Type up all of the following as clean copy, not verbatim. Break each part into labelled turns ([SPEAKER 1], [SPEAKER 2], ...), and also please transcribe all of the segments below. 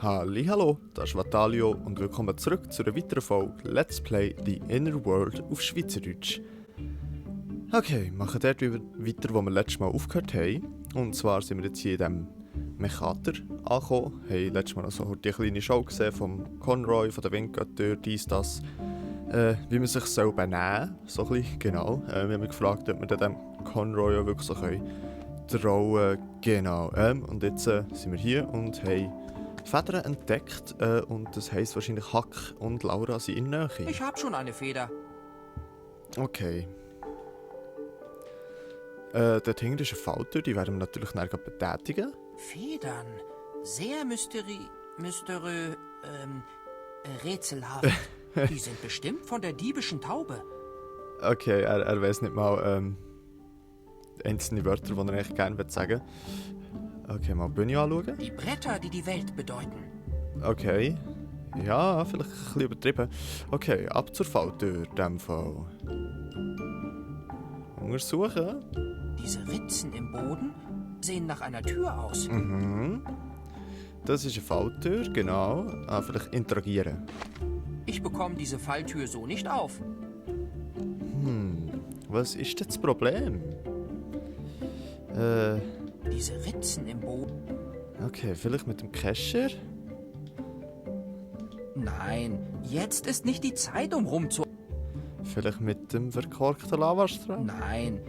[SPEAKER 1] Hallo, das ist Vatalio und willkommen zurück zu einer weiteren Folge Let's Play The Inner World auf Schweizerdeutsch. Okay, wir machen dort weiter, wo wir letztes Mal aufgehört haben. Und zwar sind wir jetzt hier in diesem Mechater angekommen. Wir haben letztes Mal noch so die kleine Show gesehen vom Conroy, von der Windgötter, dies, das. Wie man sich soll benehmen soll, so ein bisschen, genau. Wir haben mich gefragt, ob wir dem Conroy auch wirklich so trauen können. Genau. Und jetzt sind wir hier und haben Federn entdeckt und das heisst wahrscheinlich Huck und Laura sind in Nähe.
[SPEAKER 2] Ich habe schon eine Feder.
[SPEAKER 1] Okay. Dort hinten ist eine Falltür, die werden wir natürlich nachher betätigen.
[SPEAKER 2] Federn? Sehr rätselhaft. Die sind bestimmt von der diebischen Taube.
[SPEAKER 1] Okay, er weiss nicht mal einzelne Wörter, die er eigentlich gerne sagen will. Okay, mal die Bühne anschauen.
[SPEAKER 2] Die Bretter, die die Welt bedeuten.
[SPEAKER 1] Okay. Ja, vielleicht ein bisschen übertrieben. Okay, ab zur Falltür in dem Fall. Untersuchen.
[SPEAKER 2] Diese Ritzen im Boden sehen nach einer Tür aus.
[SPEAKER 1] Mhm. Das ist eine Falltür, genau. Vielleicht interagieren.
[SPEAKER 2] Ich bekomme diese Falltür so nicht auf.
[SPEAKER 1] Was ist denn das Problem?
[SPEAKER 2] Diese Ritzen im Boden.
[SPEAKER 1] Okay, vielleicht mit dem Kescher?
[SPEAKER 2] Nein, jetzt ist nicht die Zeit, um rumzu...
[SPEAKER 1] Vielleicht mit dem verkorkten Lavastrahl?
[SPEAKER 2] Nein,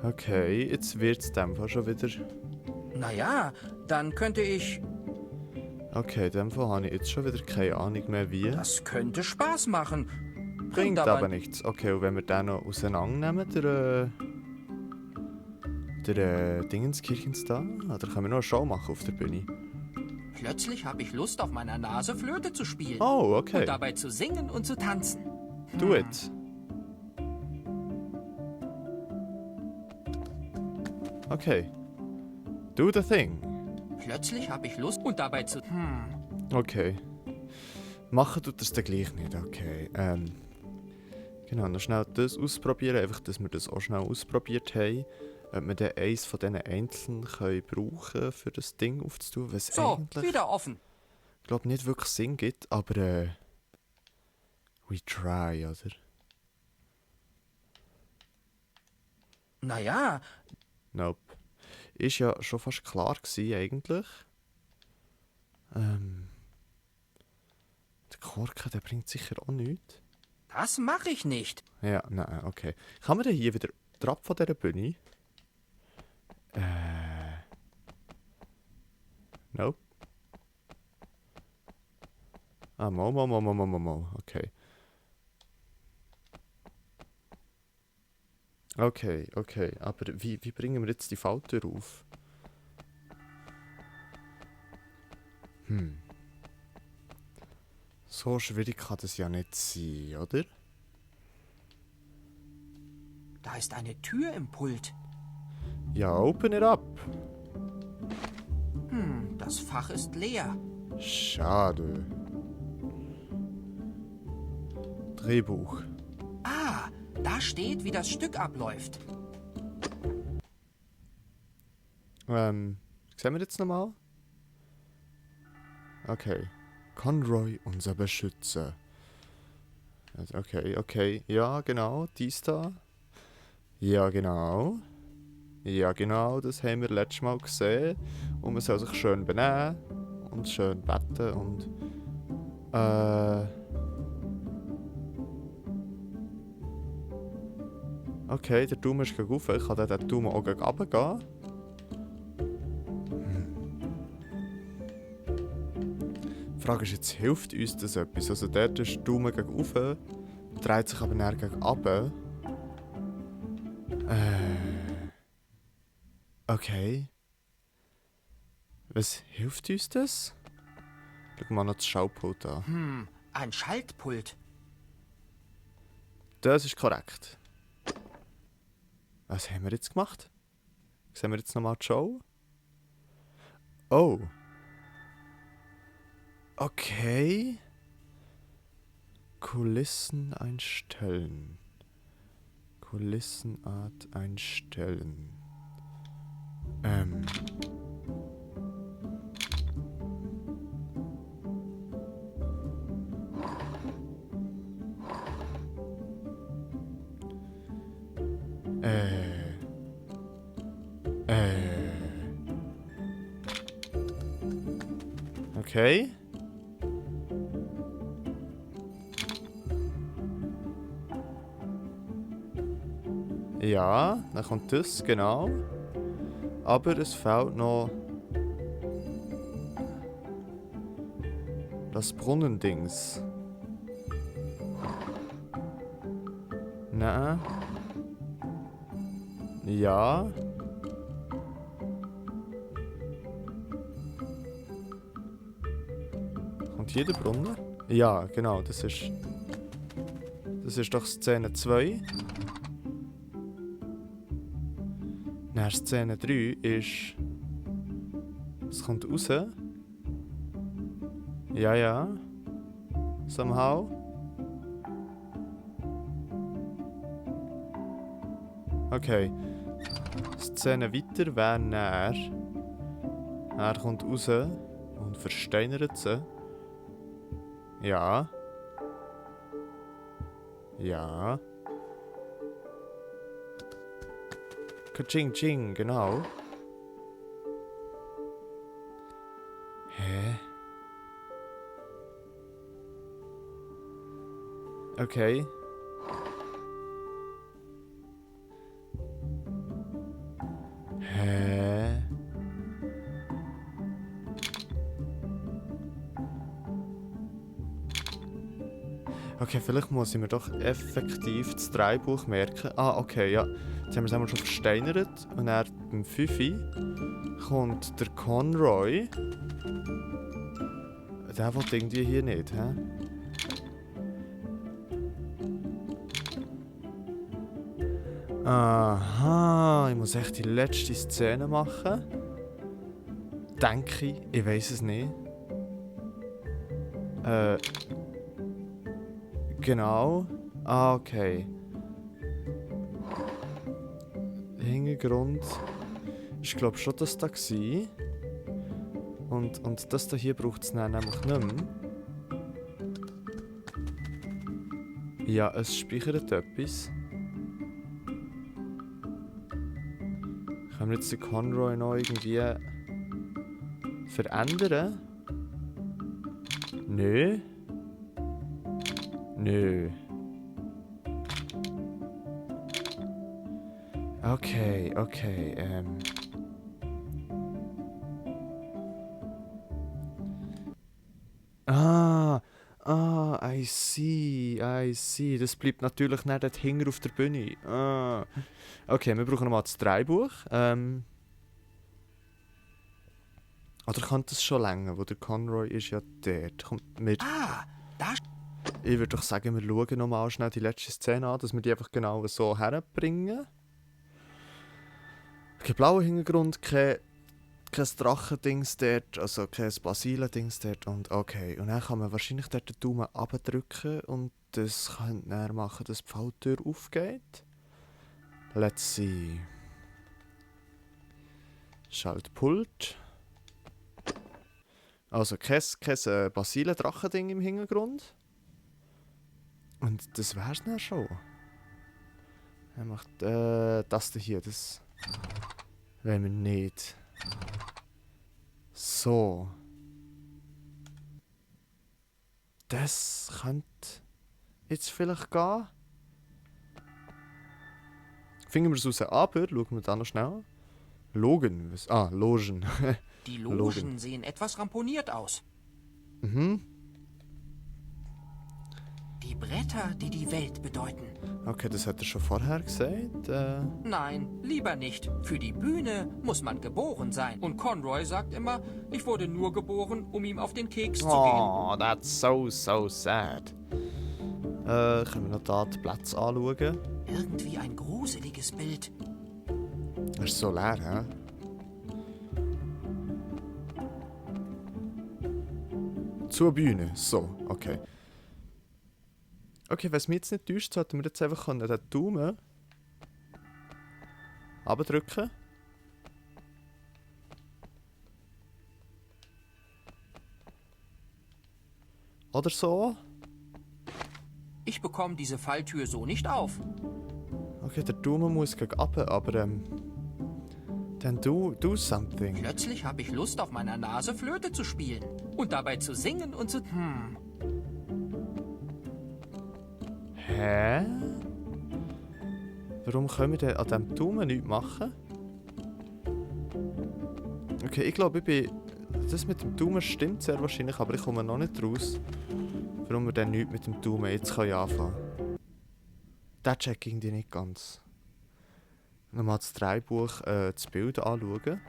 [SPEAKER 1] Okay, jetzt wird es in dem Fall schon wieder...
[SPEAKER 2] naja, dann könnte ich...
[SPEAKER 1] Okay, in dem Fall habe ich jetzt schon wieder keine Ahnung mehr wie.
[SPEAKER 2] Das könnte Spaß machen.
[SPEAKER 1] Bringt aber nichts. Okay, und wenn wir den noch auseinandernehmen, der Dingenskirchens da, oder können wir noch eine Show machen auf der Bühne?
[SPEAKER 2] Plötzlich habe ich Lust, auf meiner Nase Flöte zu spielen.
[SPEAKER 1] Oh, okay.
[SPEAKER 2] Und dabei zu singen und zu tanzen.
[SPEAKER 1] Do it. Okay. Do the thing.
[SPEAKER 2] Plötzlich habe ich Lust und dabei zu...
[SPEAKER 1] Okay. Machen tut das dann gleich nicht, okay. Genau, noch schnell das ausprobieren, einfach, dass wir das auch schnell ausprobiert haben. Ob wir dann eins von diesen einzelnen brauchen können, für das Ding aufzutun, was
[SPEAKER 2] So,
[SPEAKER 1] eigentlich,
[SPEAKER 2] wieder offen.
[SPEAKER 1] ich glaube, nicht wirklich Sinn gibt, aber we try, oder?
[SPEAKER 2] Naja,
[SPEAKER 1] Nope. Ist ja schon fast klar gewesen, eigentlich. Der Korken, der bringt sicher auch nichts.
[SPEAKER 2] das mache ich nicht.
[SPEAKER 1] Ja, nein, okay. Kann man denn hier wieder drauf von dieser Bühne? Nope. Ah, mal. Okay. Okay. Aber wie bringen wir jetzt die Falltür auf? So schwierig kann das ja nicht sein, oder?
[SPEAKER 2] Da ist eine Tür im Pult.
[SPEAKER 1] Ja, open it up.
[SPEAKER 2] Das Fach ist leer.
[SPEAKER 1] Schade. Drehbuch.
[SPEAKER 2] Ah, da steht, wie das Stück abläuft.
[SPEAKER 1] Sehen wir jetzt nochmal? Okay. Conroy, unser Beschützer. Okay. Ja, genau. Dies da. Ja, genau, das haben wir letztes Mal gesehen. Und man soll sich schön benehmen und schön beten und... Okay, der Daumen ist gegen rauf. Ich kann den Daumen auch gegen runter gehen. Die Frage ist jetzt, hilft uns das etwas? Also dort ist der Daumen gegen rauf, dreht sich aber näher gegen runter. Okay. Was hilft uns das? Schau mal noch das Schaupult an.
[SPEAKER 2] Ein Schaltpult.
[SPEAKER 1] Das ist korrekt. Was haben wir jetzt gemacht? Sehen wir jetzt nochmal die Show? Oh. Okay. Kulissenart einstellen. Okay. Ja, dann kommt das, genau. Aber es fehlt noch das Brunnendings. Nein. Ja. Kommt hier der Brunnen? Ja, genau, das ist doch Szene 2. Dann Szene 3 ist... Es kommt raus. Ja, ja. Somehow. Okay. Szene weiter wäre näher. Er kommt raus und versteinert sie. Ja. Ja. Kaching ching, genau. Hä? Okay. Hä? Okay, vielleicht muss ich mir doch effektiv das Drehbuch merken. Ah, okay, ja. Jetzt haben wir es einmal schon versteinert. Und dann beim 5 kommt der Conroy. Der will irgendwie hier nicht, hä? Aha, ich muss echt die letzte Szene machen. Denke ich weiß es nicht. Genau. Ah, okay. Hintergrund ist, glaube ich, schon das da gewesen. Und das da hier braucht es nämlich nicht mehr. Ja, es speichert etwas. Können wir jetzt den Conroy noch irgendwie verändern? Nö. Nö. Okay, okay, I see, I see. Das bleibt natürlich nicht dort hinten auf der Bühne. Ah. Okay, wir brauchen nochmal das Drehbuch. Oder kann das schon länger, wo der Conroy ist ja dort. Kommt mit.
[SPEAKER 2] Ah, da
[SPEAKER 1] Ich würde doch sagen, wir schauen nochmal schnell die letzte Szene an, dass wir die einfach genau so herbringen. Kein blauer Hintergrund, kein Drachendings dort, also kein Basilen-Dings dort. Und okay, und dann kann man wahrscheinlich dort den Daumen abdrücken und das könnte dann machen, dass die Falltür aufgeht. Let's see. Schaltpult. Also kein Basilen-Drachending im Hintergrund. Und das wär's dann schon. Er macht das hier, das wollen wir nicht. So. Das könnte jetzt vielleicht gehen. Finden wir es raus, aber schauen wir da noch schnell. Logen. Logen.
[SPEAKER 2] Die Logen sehen etwas ramponiert aus.
[SPEAKER 1] Mhm.
[SPEAKER 2] Die Bretter, die die Welt bedeuten.
[SPEAKER 1] Okay, das hat er schon vorher gesagt.
[SPEAKER 2] Nein, lieber nicht. Für die Bühne muss man geboren sein. Und Conroy sagt immer, ich wurde nur geboren, um ihm auf den Keks zu gehen.
[SPEAKER 1] Oh, that's so sad. Können wir noch da die Plätze anschauen?
[SPEAKER 2] Irgendwie ein gruseliges Bild.
[SPEAKER 1] Das ist so leer, hä? Zur Bühne. So, okay. Okay, wenn es mich jetzt nicht täuscht, sollten wir jetzt einfach den Daumen abdrücken. Oder so.
[SPEAKER 2] Ich bekomme diese Falltür so nicht auf.
[SPEAKER 1] Okay, der Daumen muss gegen runter, aber Then do something.
[SPEAKER 2] Plötzlich habe ich Lust, auf meiner Nase Flöte zu spielen. Und dabei zu singen und zu...
[SPEAKER 1] Hä? Warum können wir denn an diesem Daumen nichts machen? Okay, ich glaube, das mit dem Daumen stimmt sehr wahrscheinlich, aber ich komme noch nicht raus, warum wir dann nichts mit dem Daumen jetzt anfangen können. Das check ich irgendwie nicht ganz. Nochmal das Drehbuch, das Bild anschauen.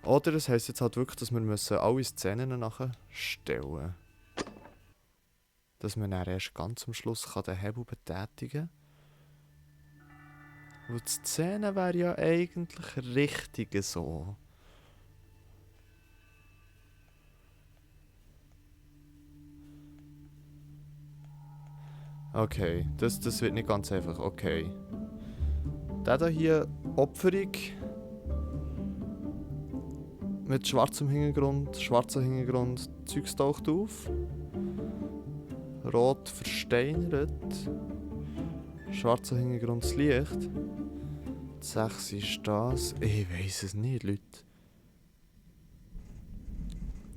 [SPEAKER 1] Oder es heisst jetzt halt wirklich, dass wir müssen alle Szenen nachher stellen. Dass man dann erst ganz am Schluss den Hebel betätigen kann. Und die Szene wäre ja eigentlich richtig so. Okay, das wird nicht ganz einfach. Okay. Der hier, Opferung. Mit schwarzem Hintergrund, schwarzer Hintergrund, Zeugs taucht auf. Rot versteinert. Schwarzer Hintergrund, das Licht. Die 6 ist das. Ich weiss es nicht, Leute.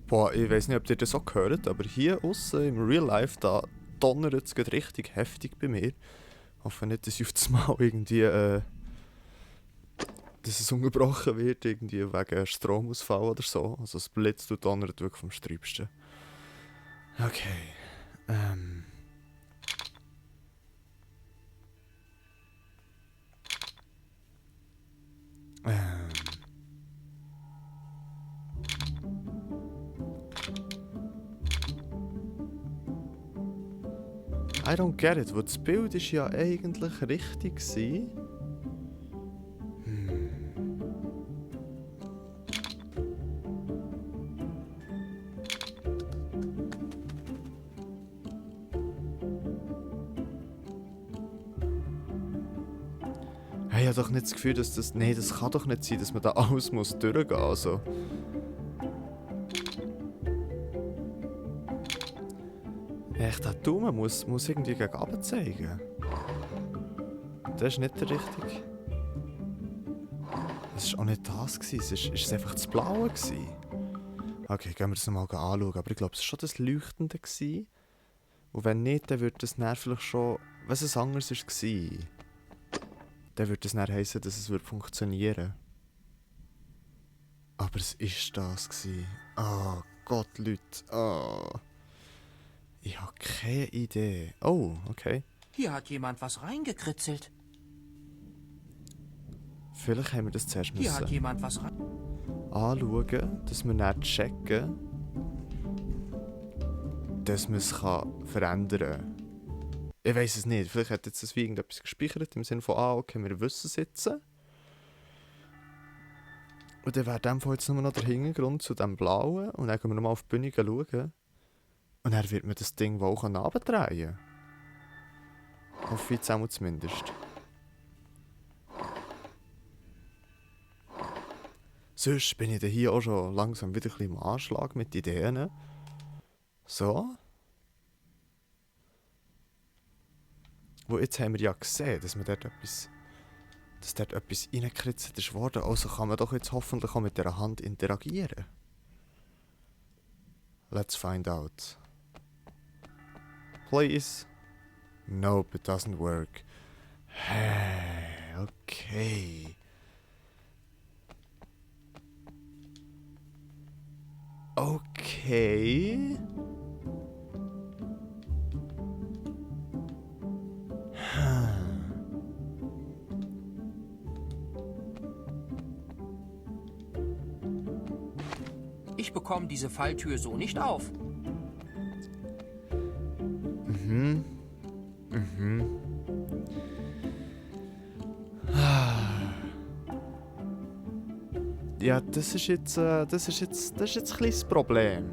[SPEAKER 1] Boah, ich weiss nicht, ob ihr das auch gehört, aber hier aussen im Real Life, da donnert es gerade richtig heftig bei mir. Ich hoffe nicht, dass ich auf das Mal irgendwie, dass es unterbrochen wird, irgendwie wegen Stromausfall oder so. Also es blitzt und donnert wirklich vom Sträubsten. Okay. I don't get it, wo das Bild ist ja eigentlich richtig gewesen. Hey, ich habe doch nicht das Gefühl, dass das... Nein, das kann doch nicht sein, dass man da alles muss durchgehen muss. Also. Echt, der Daumen muss irgendwie gegen runter zeigen. Das ist nicht der richtige. Es war auch nicht das. Es war einfach das Blaue. Okay, gehen wir das nochmal anschauen. Aber ich glaube, es war schon das Leuchtende. Und wenn nicht, dann würde das dann vielleicht schon... Was es anderes war, dann würde das dann heissen, dass es funktionieren würde. Aber es war das. Oh Gott, Leute. Oh. Ich habe keine Idee. Oh, okay.
[SPEAKER 2] Hier hat jemand was reingekritzelt.
[SPEAKER 1] Vielleicht haben wir das zuerst
[SPEAKER 2] Hier hat jemand was
[SPEAKER 1] anschauen, dass wir dann checken, dass man es verändern kann. Ich weiss es nicht. Vielleicht hat jetzt das wie irgendetwas gespeichert im Sinne von, okay, wir wissen es jetzt. Und dann wäre in dem Fall jetzt nur noch der Hintergrund zu dem Blauen und dann können wir nochmal auf die Bühne schauen. Und dann wird man das Ding wohl auch runterdrehen können. Hoffe ich jetzt auch zumindest. Sonst bin ich hier auch schon langsam wieder ein bisschen im Anschlag mit Ideen. So. Wo jetzt haben wir ja gesehen, dass dort etwas reingekritzelt ist worden. Also kann man doch jetzt hoffentlich auch mit dieser Hand interagieren. Let's find out. Please. Nope, it doesn't work. Hey, okay. Okay.
[SPEAKER 2] Ich bekomme diese Falltür so nicht auf.
[SPEAKER 1] Ja, das ist jetzt ein kleines Problem.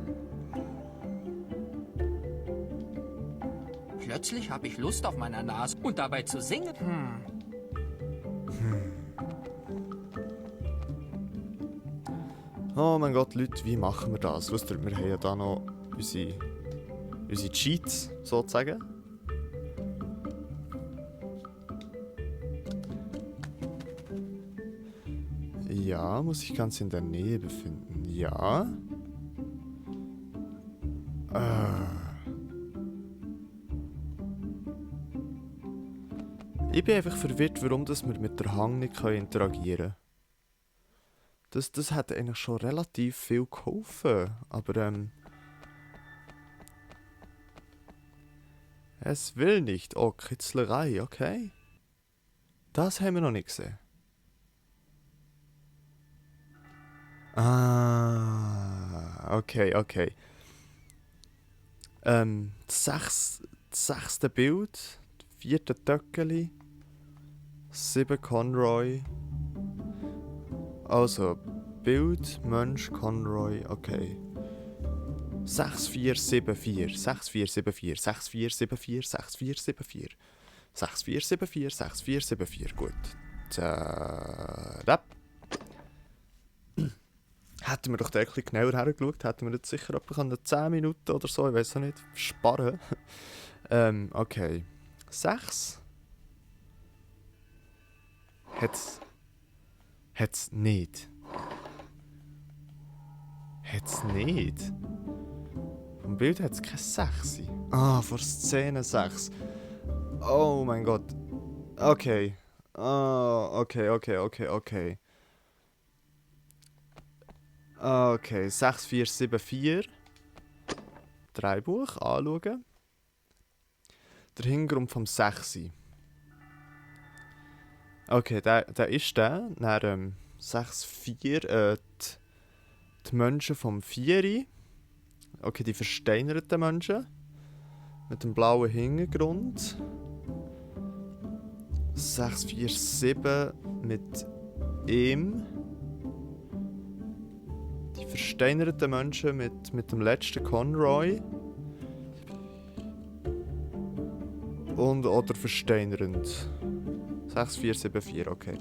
[SPEAKER 2] Plötzlich habe ich Lust, auf meiner Nase und dabei zu singen.
[SPEAKER 1] Oh mein Gott, Leute, wie machen wir das? Wisst ihr, wir haben ja da noch unsere Cheats, sozusagen. Ja, muss sich ganz in der Nähe befinden. Ja. Ich bin einfach verwirrt, warum das wir mit der Hang nicht interagieren können. Das hat eigentlich schon relativ viel geholfen. Aber es will nicht. Oh, Kitzlerei, okay. Das haben wir noch nicht gesehen. Ah, okay. Das sechste Bild, 4. Töckeli, 7 Conroy. Also, Bild, Mensch, Conroy, okay. 6474, 6474, 6474, 6474, 6474, 6474, gut. Da. Hätten wir doch da ein bisschen genauer hergeschaut, hätten wir jetzt sicher etwa 10 Minuten oder so, ich weiß auch nicht, sparen. Okay. 6. Hat's nicht. Hat's nicht. Vom Bild hat's keine 6. Ah, vor Szene 6. Oh mein Gott. Okay. Ah, okay. Okay, 6474. Drehbuch anschauen. Der Hintergrund vom 6. Okay, der ist der. Dann 6-4, die Menschen vom 4. Okay, die versteinerten Menschen. Mit dem blauen Hintergrund. 647 mit ihm. Die versteinerten Menschen mit dem letzten Conroy. Und oder versteinernd. 6474, okay.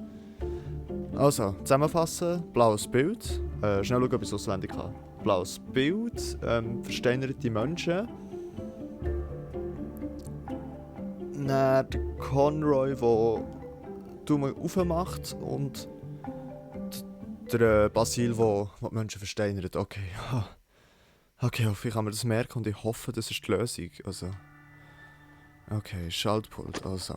[SPEAKER 1] Also, zusammenfassen. Blaues Bild. Schnell schauen, ob ich es auswendig habe. Blaues Bild. Versteinerte Menschen. Dann der Conroy, der Daumen aufmacht. Und der Basil, der die Menschen versteinert. Okay. Okay, hoffe ich kann mir das merken und ich hoffe, das ist die Lösung. Also. Okay, Schaltpult. Also.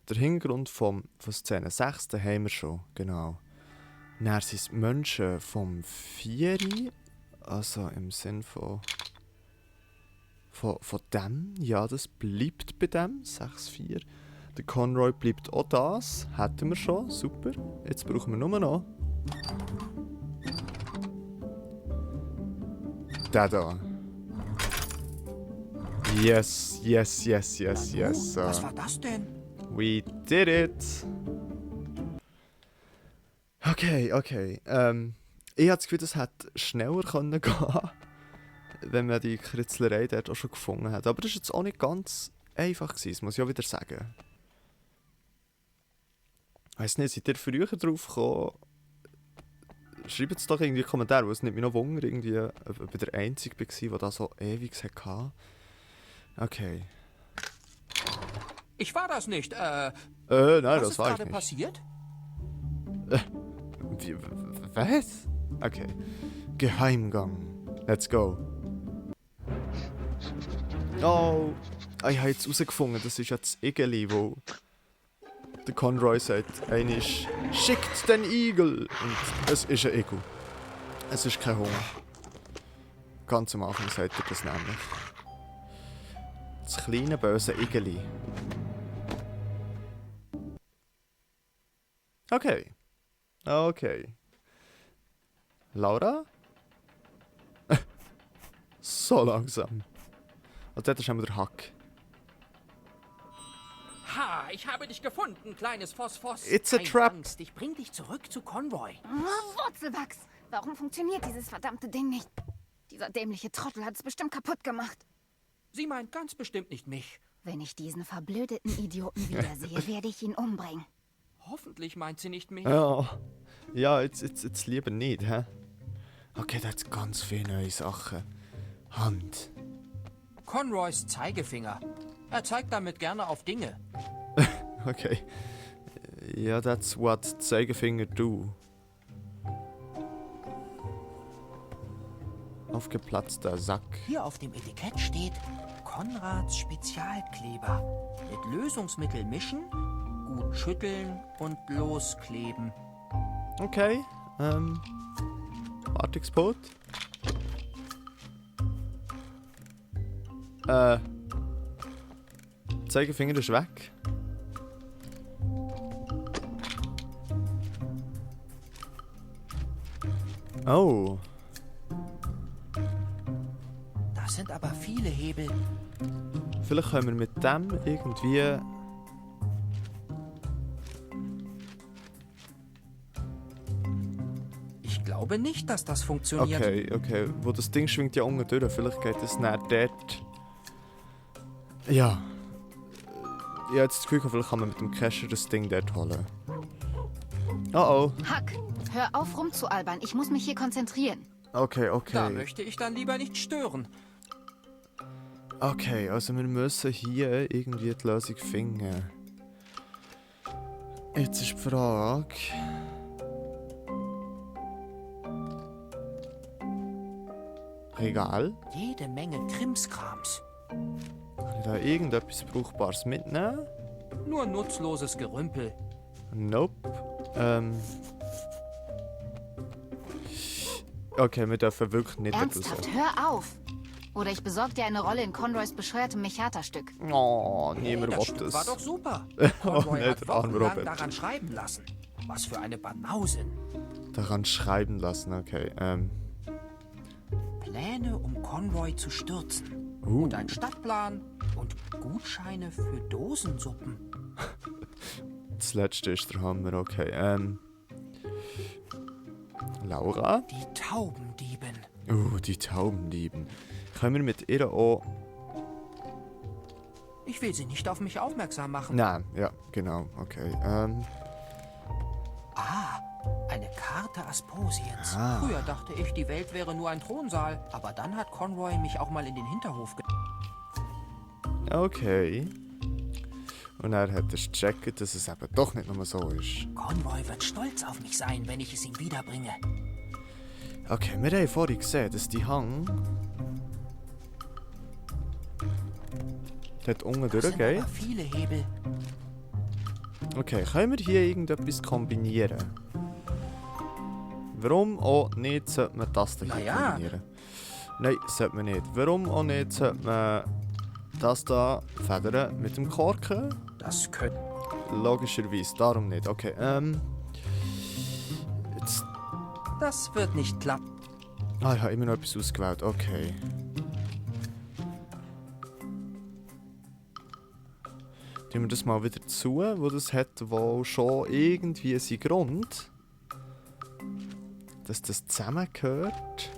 [SPEAKER 1] Der Hintergrund von Szene 6, den haben wir schon, genau. Dann sind es Menschen vom 4. Also im Sinn von dem. Ja, das bleibt bei dem. 6-4. Der Conroy bleibt auch das. Hätten wir schon. Super. Jetzt brauchen wir nur noch. Der da. Yes.
[SPEAKER 2] Was war das denn?
[SPEAKER 1] We did it! Okay. Ich habe das Gefühl, das hätte schneller gehen können, wenn man die Kritzlerei dort auch schon gefunden hat. Aber das war jetzt auch nicht ganz einfach gewesen, das muss ich auch wieder sagen. Ich weiss nicht, seid ihr früher drauf gekommen? Schreibt es doch irgendwie in die Kommentare, weil es nicht mich noch wundert, irgendwie, ob ich der Einzige war, der das so ewig hatte. Okay.
[SPEAKER 2] Ich war das nicht.
[SPEAKER 1] Nein,
[SPEAKER 2] Was
[SPEAKER 1] das
[SPEAKER 2] ist
[SPEAKER 1] war ich
[SPEAKER 2] gerade
[SPEAKER 1] nicht.
[SPEAKER 2] passiert?
[SPEAKER 1] Was? Okay. Geheimgang. Let's go. Oh, ich habe jetzt herausgefunden, das ist jetzt das Igeli, wo der Conroy sagt, einisch schickt den Igel. Und es ist ein Igel. Es ist kein Hunger. Ganz am Anfang sagt er das nämlich. Das kleine böse Igeli. Okay. Laura? So langsam. Und dort ist einmal der Hack.
[SPEAKER 2] Ha, ich habe dich gefunden, kleines Phosphos.
[SPEAKER 1] It's a
[SPEAKER 2] Keine
[SPEAKER 1] trap.
[SPEAKER 2] Angst, ich bring dich zurück zu Conroy.
[SPEAKER 3] Oh, Wurzelwachs! Warum funktioniert dieses verdammte Ding nicht? Dieser dämliche Trottel hat es bestimmt kaputt gemacht.
[SPEAKER 2] Sie meint ganz bestimmt nicht mich.
[SPEAKER 3] Wenn ich diesen verblödeten Idioten wiedersehe, werde ich ihn umbringen.
[SPEAKER 2] Hoffentlich meint sie nicht mich.
[SPEAKER 1] Ja, jetzt lieber nicht, hä? Okay, da hat ganz viele neue Sachen. Hand.
[SPEAKER 2] Conroys Zeigefinger. Er zeigt damit gerne auf Dinge.
[SPEAKER 1] Okay. Ja, that's what Zeigefinger do. Aufgeplatzter Sack.
[SPEAKER 2] Hier auf dem Etikett steht Konrads Spezialkleber. Mit Lösungsmittel mischen, gut schütteln und loskleben.
[SPEAKER 1] Okay, Wartungsboot. Zeigefinger ist weg. Oh.
[SPEAKER 2] Das sind aber viele Hebel.
[SPEAKER 1] Vielleicht können wir mit dem irgendwie...
[SPEAKER 2] Ich glaube nicht, dass das funktioniert.
[SPEAKER 1] Okay. Wo das Ding schwingt ja unten durch. Vielleicht geht es näher dort. Ja. Ich habe jetzt das Gefühl, vielleicht kann man mit dem Kescher das Ding dort holen. Oh.
[SPEAKER 3] Huck, hör auf rumzualbern. Ich muss mich hier konzentrieren.
[SPEAKER 1] Okay.
[SPEAKER 2] Da möchte ich dann lieber nicht stören.
[SPEAKER 1] Okay, also wir müssen hier irgendwie die Lösung finden. Jetzt ist die Frage... Regal?
[SPEAKER 2] Jede Menge Krimskrams.
[SPEAKER 1] Kann ich da irgendetwas Brauchbares mitnehmen?
[SPEAKER 2] Nur nutzloses Gerümpel.
[SPEAKER 1] Nope. Okay, wir dürfen wirklich nicht
[SPEAKER 3] Ernsthaft, hör auf. Oder ich besorge dir eine Rolle in Conroys bescheuertem Mechata-Stück.
[SPEAKER 1] Oh,
[SPEAKER 2] Hey,
[SPEAKER 1] niemand
[SPEAKER 2] das
[SPEAKER 1] will
[SPEAKER 2] Stück
[SPEAKER 1] das.
[SPEAKER 2] war doch super.
[SPEAKER 1] Oh,
[SPEAKER 2] Conroy
[SPEAKER 1] nicht,
[SPEAKER 2] hat
[SPEAKER 1] der arme
[SPEAKER 2] wochenlang
[SPEAKER 1] Robert.
[SPEAKER 2] daran schreiben lassen. Was für eine Banausen.
[SPEAKER 1] Daran schreiben lassen, okay.
[SPEAKER 2] Pläne, um Conroy zu stürzen. Und ein Stadtplan und Gutscheine für Dosensuppen.
[SPEAKER 1] Das letzte ist der Hammer, okay. Laura?
[SPEAKER 2] Die Taubendieben.
[SPEAKER 1] Die Taubendieben. Können wir mit ihr auch...
[SPEAKER 2] Ich will sie nicht auf mich aufmerksam machen.
[SPEAKER 1] Nein, ja, genau, okay.
[SPEAKER 2] Eine Karte Asposiens.
[SPEAKER 1] Ah.
[SPEAKER 2] Früher dachte ich, die Welt wäre nur ein Thronsaal. Aber dann hat Conroy mich auch mal in den Hinterhof
[SPEAKER 1] Okay. Und er hat es gecheckt, dass es eben doch nicht nur so ist.
[SPEAKER 2] Conroy wird stolz auf mich sein, wenn ich es ihm wiederbringe.
[SPEAKER 1] Okay, wir haben vorhin gesehen, dass die Hang... dort unten
[SPEAKER 2] Das sind
[SPEAKER 1] durchgeht.
[SPEAKER 2] aber viele Hebel.
[SPEAKER 1] Okay, können wir hier irgendetwas kombinieren? Warum auch nicht sollte man das hier
[SPEAKER 2] Naja.
[SPEAKER 1] kombinieren? Nein, sollte man nicht. Warum auch nicht sollte man das da federn mit dem Korken?
[SPEAKER 2] Das könnte...
[SPEAKER 1] Logischerweise, darum nicht. Okay, jetzt...
[SPEAKER 2] Das wird nicht klappen.
[SPEAKER 1] Ah, ich habe immer noch etwas ausgewählt. Okay. Tun wir das mal wieder zu, wo das hat, wo schon irgendwie seinen Grund, dass das zusammengehört.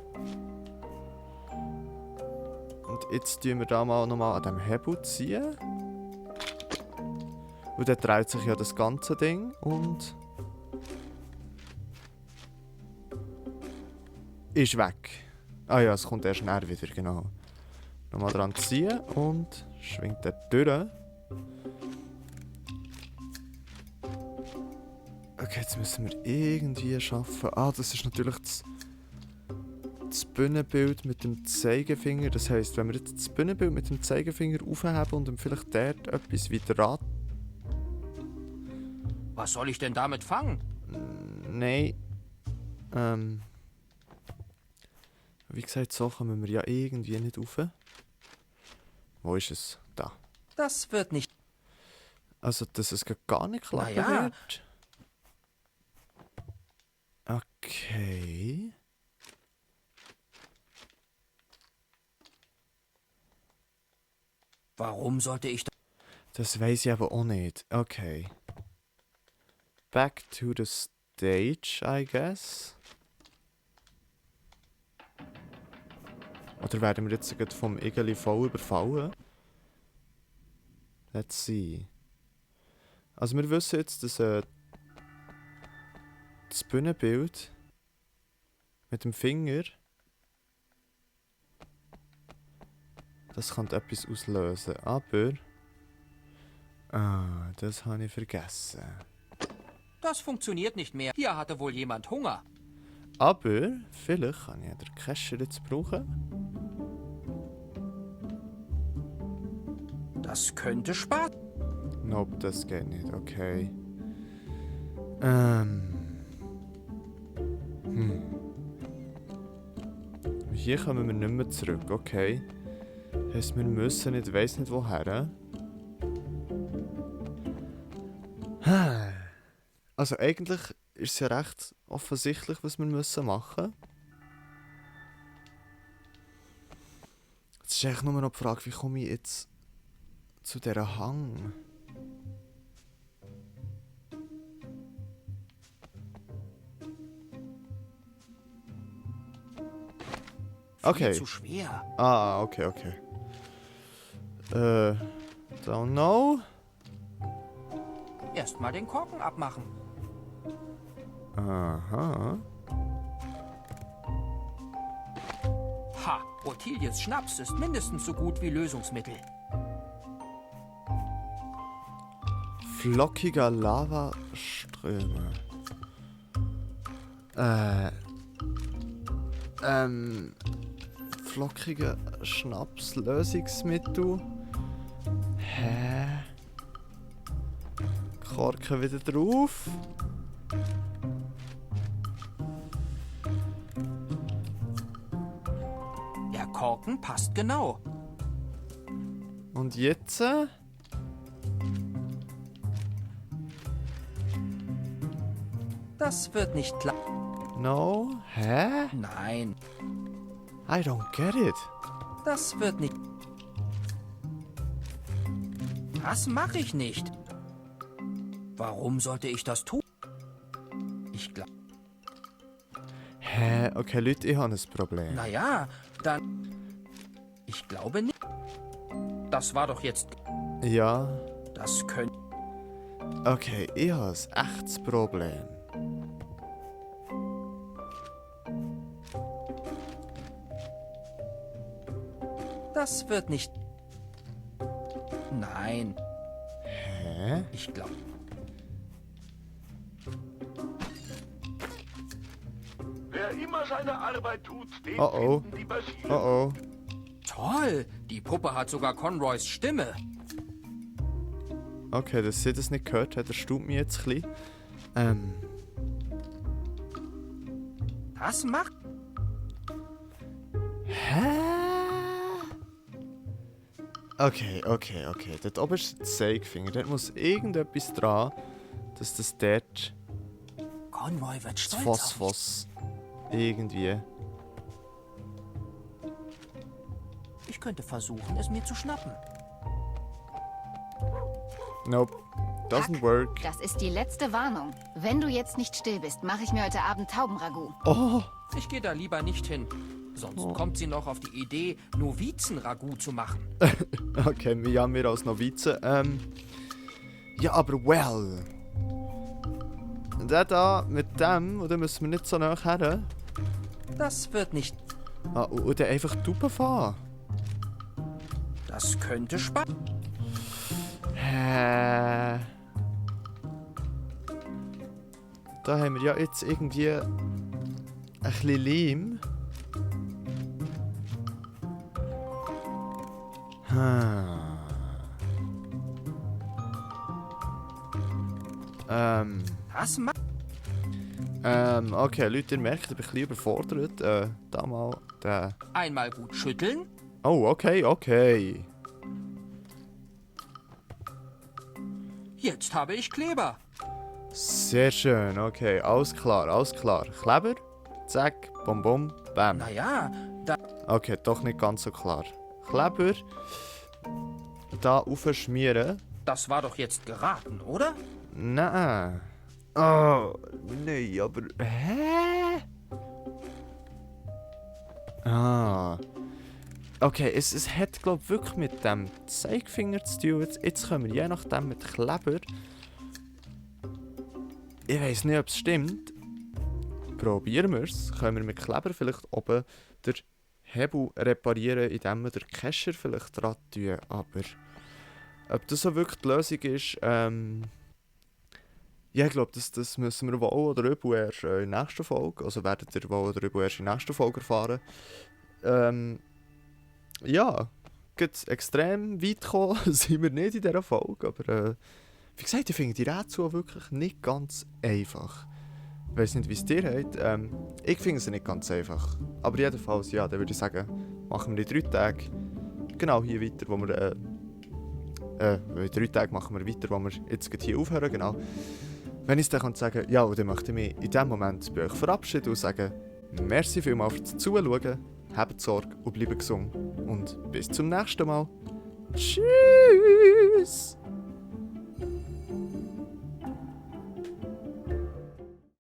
[SPEAKER 1] Und jetzt tun wir da mal nochmal an dem Hebel ziehen. Und dann dreht sich ja das ganze Ding und ist weg. Ah ja, es kommt erst näher wieder, genau. Nochmal dran ziehen und schwingt er durch. Okay, jetzt müssen wir irgendwie schaffen. Ah, das ist natürlich das Bühnenbild mit dem Zeigefinger. Das heisst, wenn wir jetzt das Bühnenbild mit dem Zeigefinger aufheben und dann vielleicht dort etwas wieder ran...
[SPEAKER 2] Was soll ich denn damit fangen?
[SPEAKER 1] Nein. Wie gesagt, so kommen wir ja irgendwie nicht rauf. Wo ist es? Da.
[SPEAKER 2] Das wird nicht...
[SPEAKER 1] Also, dass es gar nicht klappen
[SPEAKER 2] Naja.
[SPEAKER 1] wird. Okay.
[SPEAKER 2] Warum sollte ich...
[SPEAKER 1] Das weiß ich aber auch nicht. Okay. Back to the stage, I guess. Oder werden wir jetzt gerade vom Igeli voll überfallen? Let's see. Also wir wissen jetzt, dass das Bühnenbild mit dem Finger, das kann etwas auslösen, aber... Ah, das habe ich vergessen.
[SPEAKER 2] Das funktioniert nicht mehr. Hier hatte wohl jemand Hunger.
[SPEAKER 1] Aber vielleicht kann ich ja den Kescher jetzt brauchen.
[SPEAKER 2] Das könnte Spaß.
[SPEAKER 1] Nope, das geht nicht, okay. Hier kommen wir nicht mehr zurück, okay. Heißt, wir müssen nicht, weiss nicht woher. Also eigentlich ist es ja recht offensichtlich, was wir müssen machen. Jetzt ist eigentlich nur noch die Frage, wie komme ich jetzt zu dieser Hang? Okay.
[SPEAKER 2] Zu schwer.
[SPEAKER 1] Ah, okay. Don't know.
[SPEAKER 2] Erstmal den Korken abmachen.
[SPEAKER 1] Aha.
[SPEAKER 2] Ha, Ottilies Schnaps ist mindestens so gut wie Lösungsmittel.
[SPEAKER 1] Flockiger Lavaströme. Flockiger Schnapslösungsmittel. Hä? Korken wieder drauf.
[SPEAKER 2] Der Korken passt genau.
[SPEAKER 1] Und jetzt?
[SPEAKER 2] Das wird nicht klappen.
[SPEAKER 1] No? Hä?
[SPEAKER 2] Nein,
[SPEAKER 1] I don't get it.
[SPEAKER 2] das wird nicht. Das mache ich nicht. Warum sollte ich das tun? Ich glaube.
[SPEAKER 1] Hä? Okay, Leute, ich habe ein Problem.
[SPEAKER 2] Naja, dann. Ich glaube nicht. Das war doch jetzt.
[SPEAKER 1] Ja.
[SPEAKER 2] Das könnte.
[SPEAKER 1] Okay, ich habe ein echtes Problem.
[SPEAKER 2] Das wird nicht. Nein,
[SPEAKER 1] Hä?
[SPEAKER 2] ich glaube.
[SPEAKER 4] Wer immer seine Arbeit tut, den
[SPEAKER 1] Oh.
[SPEAKER 4] finden die Basieren.
[SPEAKER 1] Oh.
[SPEAKER 2] Toll, die Puppe hat sogar Conroys Stimme.
[SPEAKER 1] Okay, dass sie das nicht gehört hat, erstaunt mich jetzt ein bisschen.
[SPEAKER 2] Das macht.
[SPEAKER 1] Hä? Okay. Dort oben ist der Zeigefinger. Dort muss irgendetwas dran, dass das dort
[SPEAKER 2] Conroy wird
[SPEAKER 1] das
[SPEAKER 2] stolz auf mich.
[SPEAKER 1] Phosphos irgendwie.
[SPEAKER 2] Ich könnte versuchen, es mir zu schnappen.
[SPEAKER 1] Nope. Doesn't work.
[SPEAKER 3] Das ist die letzte Warnung. Wenn du jetzt nicht still bist, mache ich mir heute Abend Taubenragout.
[SPEAKER 1] Oh!
[SPEAKER 2] Ich gehe da lieber nicht hin. Sonst kommt sie noch auf die Idee, Novizen-Ragout zu machen.
[SPEAKER 1] Okay, wir als Novizen. Ja, aber well. Der da mit dem, oder müssen wir nicht so nah her?
[SPEAKER 2] Das wird nicht.
[SPEAKER 1] Ah, oder einfach Tauben fahren.
[SPEAKER 2] Das könnte Spaß.
[SPEAKER 1] Hä? Da haben wir ja jetzt irgendwie ein bisschen Leim.
[SPEAKER 2] Das macht.
[SPEAKER 1] Okay, Leute, ihr merkt, ich bin ein bisschen überfordert. Da mal der...
[SPEAKER 2] Einmal gut schütteln.
[SPEAKER 1] Oh, okay.
[SPEAKER 2] Jetzt habe ich Kleber.
[SPEAKER 1] Sehr schön, okay, alles klar. Kleber, zack, bum, bam.
[SPEAKER 2] Naja, da.
[SPEAKER 1] Okay, doch nicht ganz so klar. Kleber, da aufschmieren.
[SPEAKER 2] Das war doch jetzt geraten, oder?
[SPEAKER 1] Nein. Oh, nein, aber... Hä? Ah. Okay, es hat, glaube ich, wirklich mit dem Zeigefinger zu tun. Jetzt können wir je nachdem mit Kleber... Ich weiss nicht, ob es stimmt. Probieren wir es. Können wir mit Kleber vielleicht oben den Hebel reparieren, indem wir den Kescher vielleicht dran tun. Aber ob das so wirklich die Lösung ist, Ja, ich glaube, das müssen wir wohl oder übel erst in der nächsten Folge, also werdet ihr wohl oder übel erst in der nächsten Folge erfahren. Ja, geht extrem weit gekommen sind wir nicht in dieser Folge, aber wie gesagt, ich finde die Rätsel auch wirklich nicht ganz einfach. Ich weiss nicht, wie es dir geht. Ich finde sie nicht ganz einfach. Aber jedenfalls, ja, dann würde ich sagen, machen wir in 3 Tagen genau hier weiter, wo wir... in 3 Tagen machen wir weiter, wo wir jetzt gerade hier aufhören, genau. Wenn ich es dann sagen kann, ja, und dann möchte ich mich in diesem Moment bei euch verabschieden und sagen, merci vielmals fürs Zuschauen, habt Sorge und bleibt gesund. Und bis zum nächsten Mal. Tschüss!